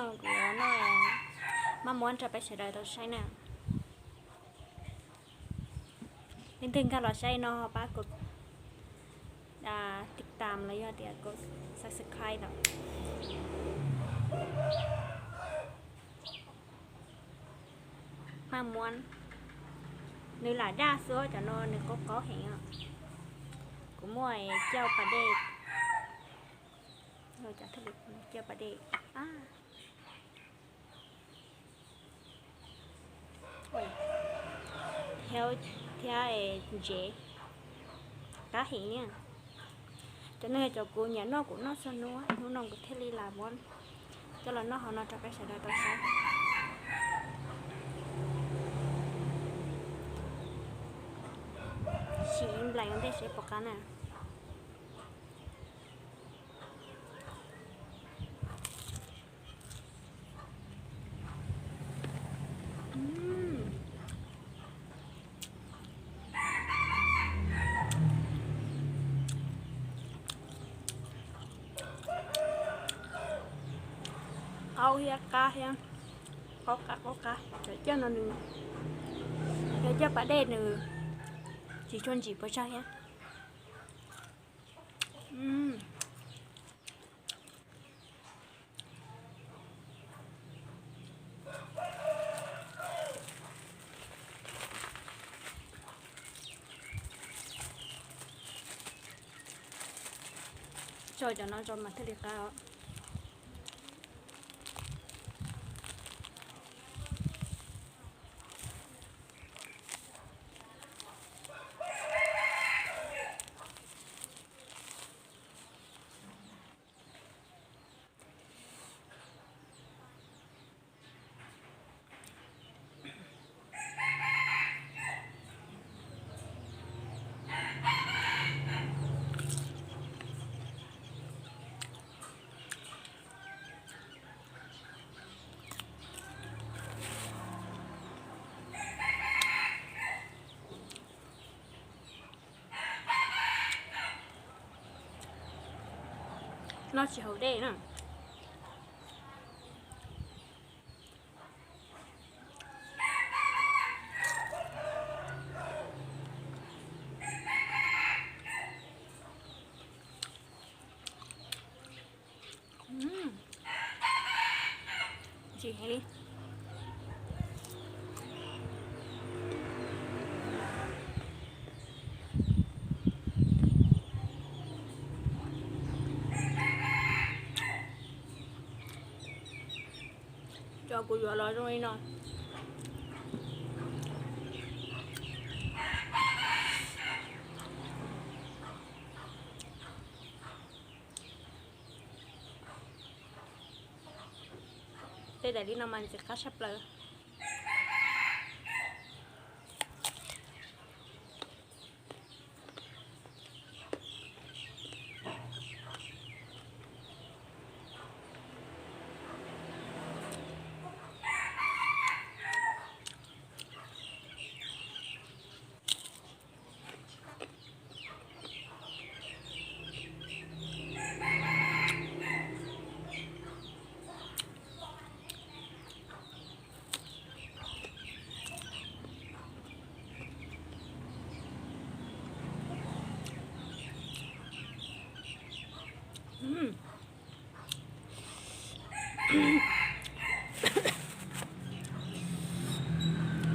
Kuv yuav noj maj muab rau peb sawv daws tau saib na. Leej twg nkag los saib no pab kuv tiv tam los yog tias kuv subscribe los. Maj muab nws lam daj xwb, cov no nws qaub qaub heev os. Kuv muaj cauj pas dej, cauj pas dej. Thiab ntsev qab heev na. Cov no yog cov kuv nyiam noj, kuv noj txhua hnub, hnub no kuv thiaj li lam muab coj los noj hauv no rau peb sawv daws tau saib. Sim nplaim ua ntej seb puas qab na. Qaub thiab qab thiab, qaub qab qaub qab. Cov cauj no nws yog cauj pas dej, nws tsis tshua ntsim puas tsawg thiab. Tso cov no tso mas thiaj li qab os. Noj tsis haus dej na. Ntsim heev li. Cov kuv yuav los zoo li no. Tej daim li no mas ntxim qab tshaj plaws.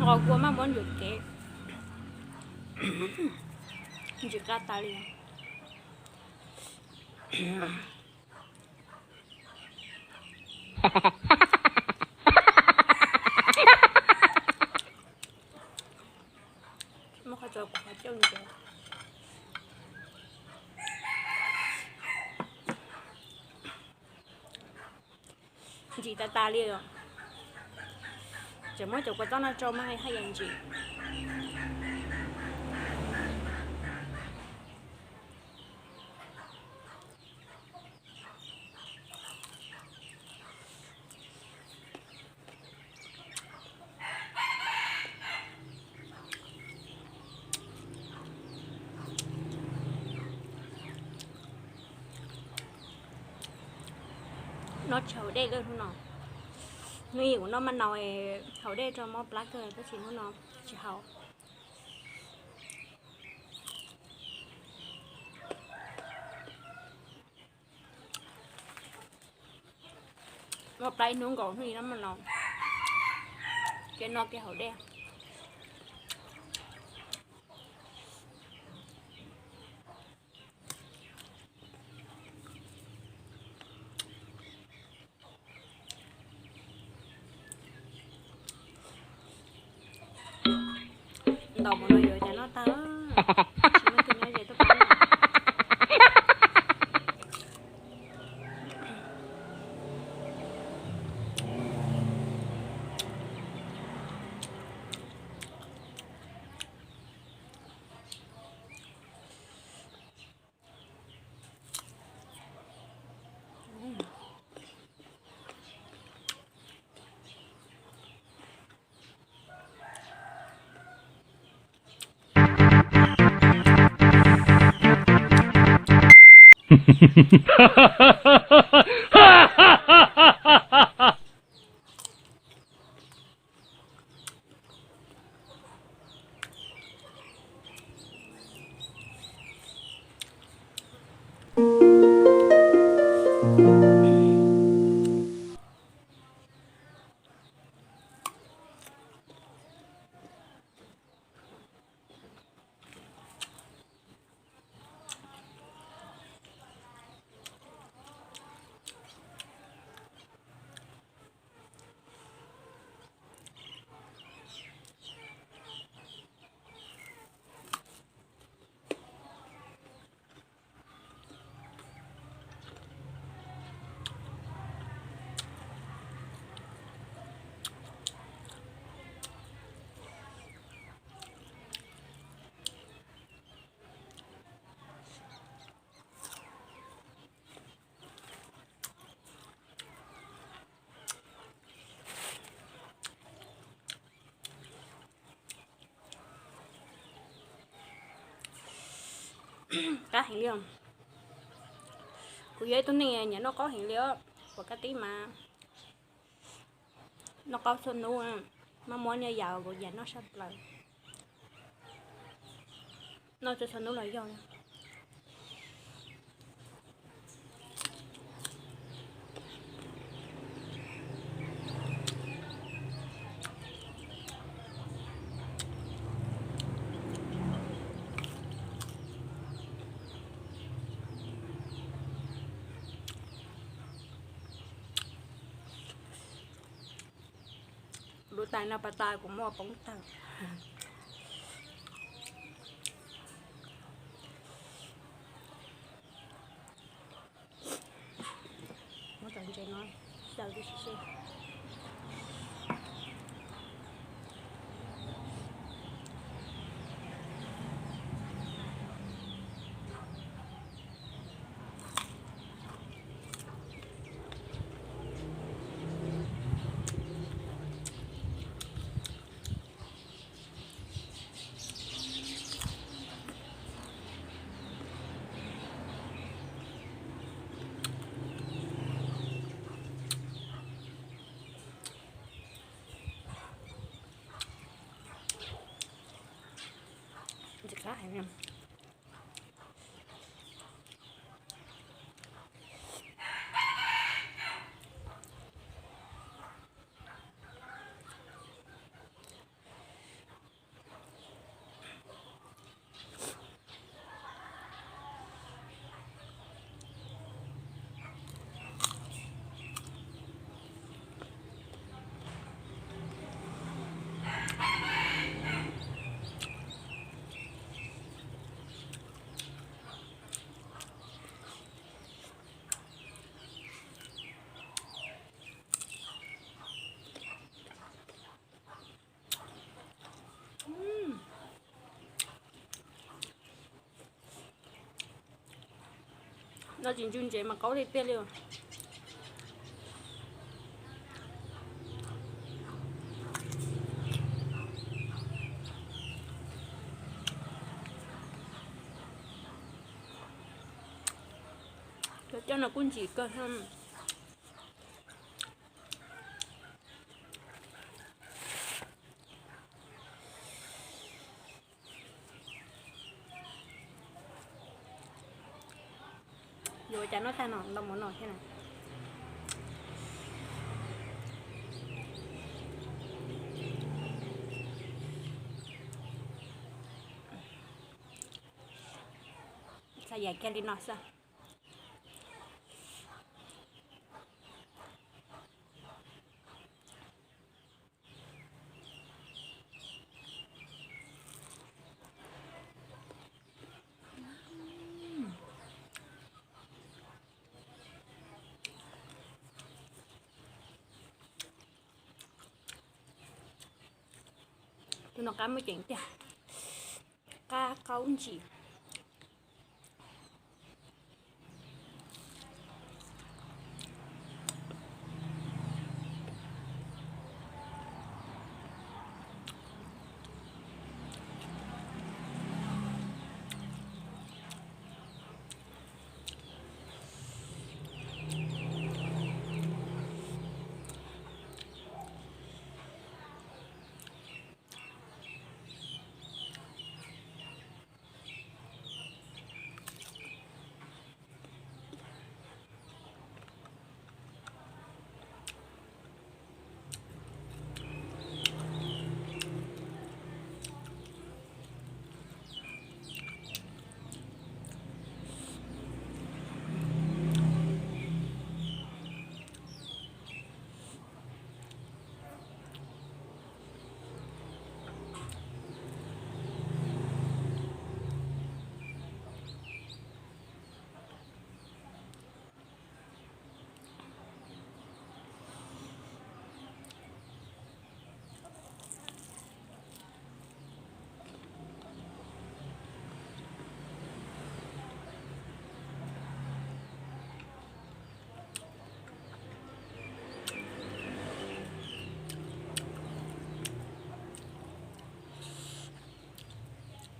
Qos kua maj muab ntsuam kev, ntsim qab tas li. Muab qhov tso kuv qhov cauj ntsev. Ntsim tas tas li os. Tseem muab cov kua txob no tso mas haj yam ntsim. Noj tsis haus dej lawm hnub no. Hnub ib kuv noj maj nau haus dej rau mob plab kawg tab sis hnub no tsis haus. Mob plab ib hnub nkaus hnub ib noj maj nau, kev noj kev haus dej. Ntaus mus no yuav cas noj tag, tsis muaj tus nyob ze tuaj pab. Qab heev li. Kuv yog ib tug neeg nyiam noj qaub heev li os, kuv kaj tib mas noj qaub txhua hnub, maj muab nyiaj yam kuv nyiam noj saj plaws. Noj txhua txhua hnub los yog. Lub tais no pas tas kuv muaj poob tag. Muab cov ntses no xyaw tib si seb. No tsis ntsw ntsev mas qaub tiag tiag li. Cov coj no kuj ntsim kawg. Cas noj tag no ntau mov no thiab na. Txhaj yam kiag li no xwb. Tus no qab muaj ceem tiag, qab qaub ntsis.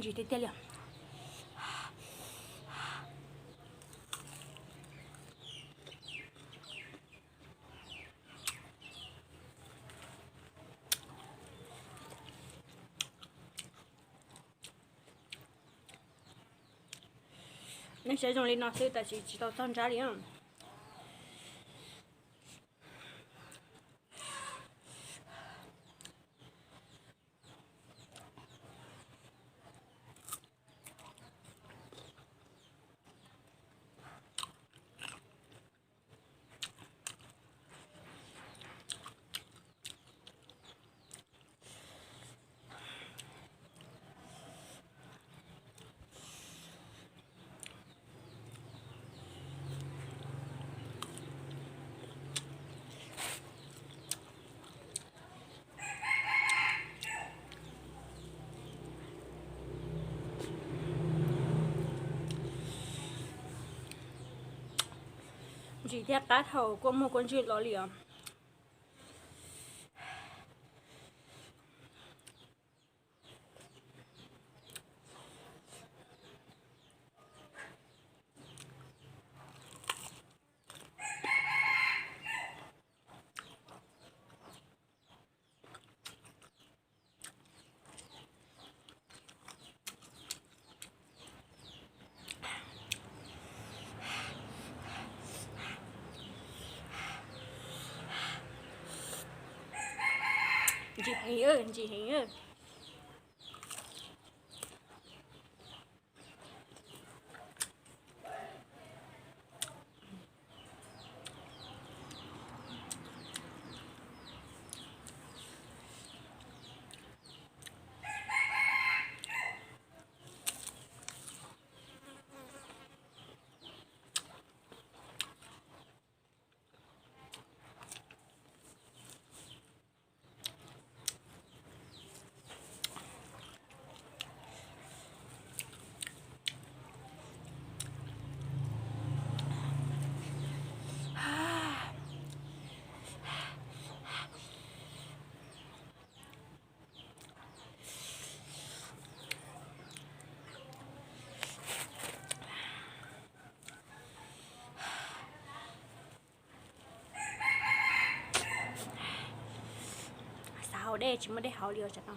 Ntsim tiag tiag li. Nej saib zoo li no xwb tab sis tsis tau txog nrab li. Ntsim thiab qab thaum kuaj muag kuaj ntswg los li os. Ntsim heev, ntsim heev. Xav haus dej tsis muaj dej haus li os tsam no.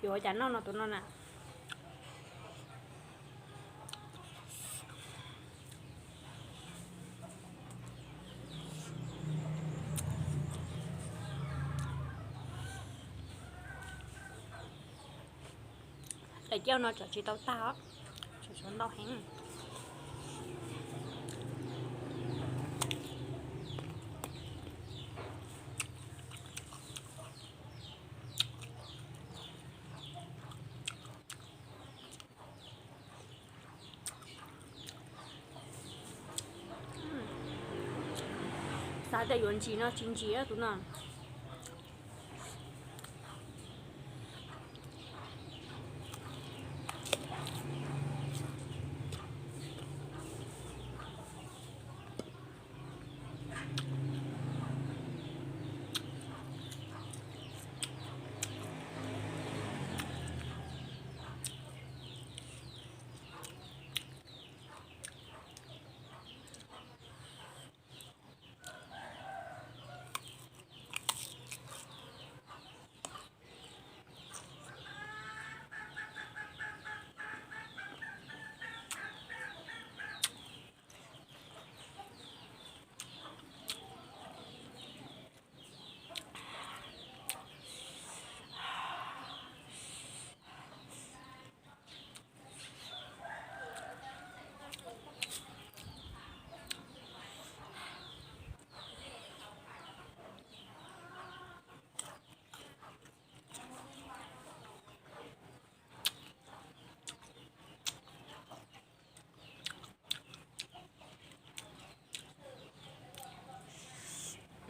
Yuav cas noj no tus no na. Daim cauj no tseem tsis tau tag os, tseem tshuav ntau heev. Xav tias yuav ntsim no tsis ntsim tus no.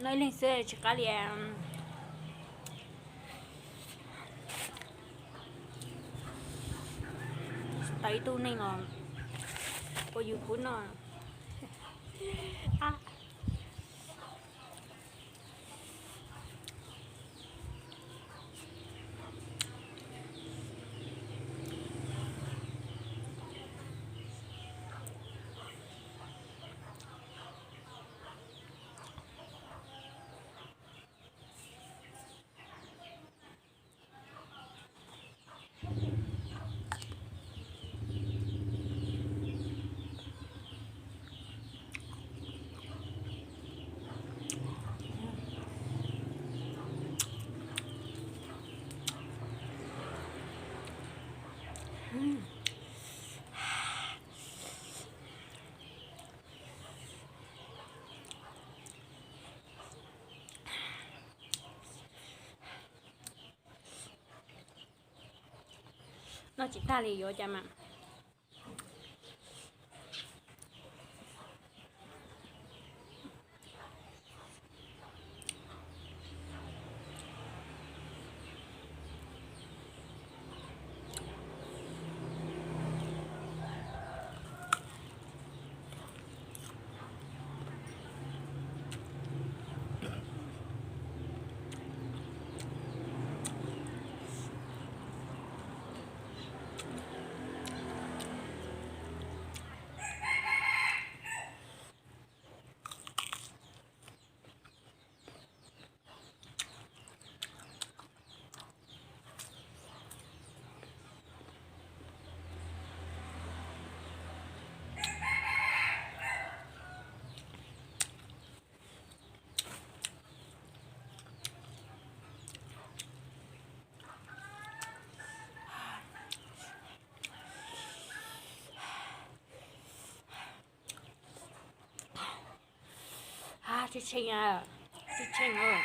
Noj ib leeg xwb tsis qab li. Tau ib tug neeg os, ua yus kub noj. Noj tsis tag li yuav cas mas. Tshee tshee, tshee tshee.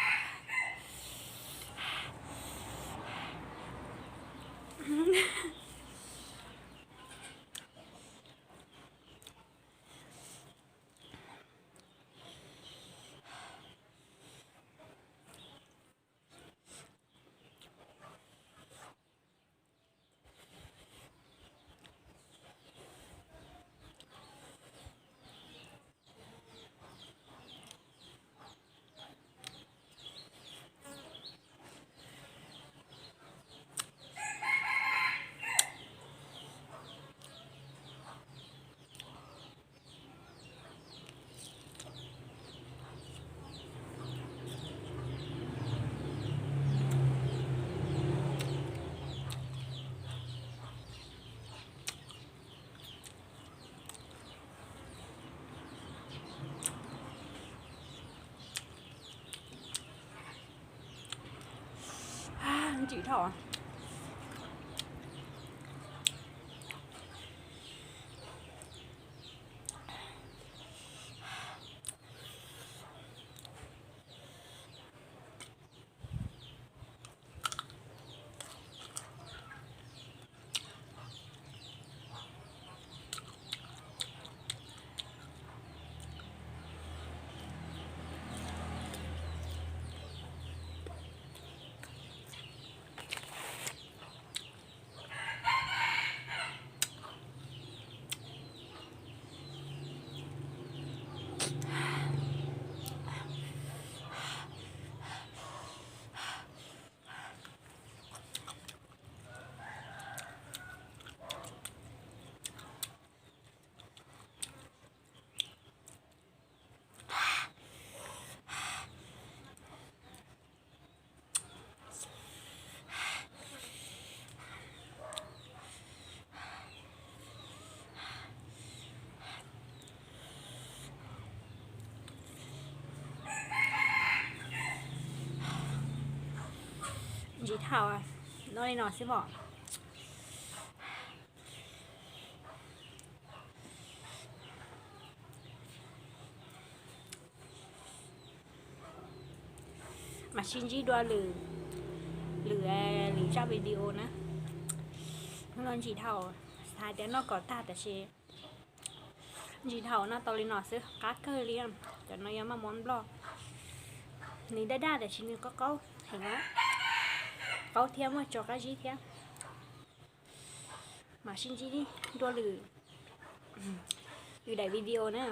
Ntsim dhau. Ntsim dhau, noj li no xwb pom. Mam sib ntsib dua lwm, lwm, lwm zaj video na. Hnub no ntsim dhau, xav hais tias noj kom tag tab sis ntsim dhau noj tau li no xwb qab kawg li. Cov no yog maj muam Nplog, nws daj daj tab sis nws qaub qaub heev na, qaub thiab muaj tso qab zib thiab. Mam sib ntsib dua lwm, lwm daim video na.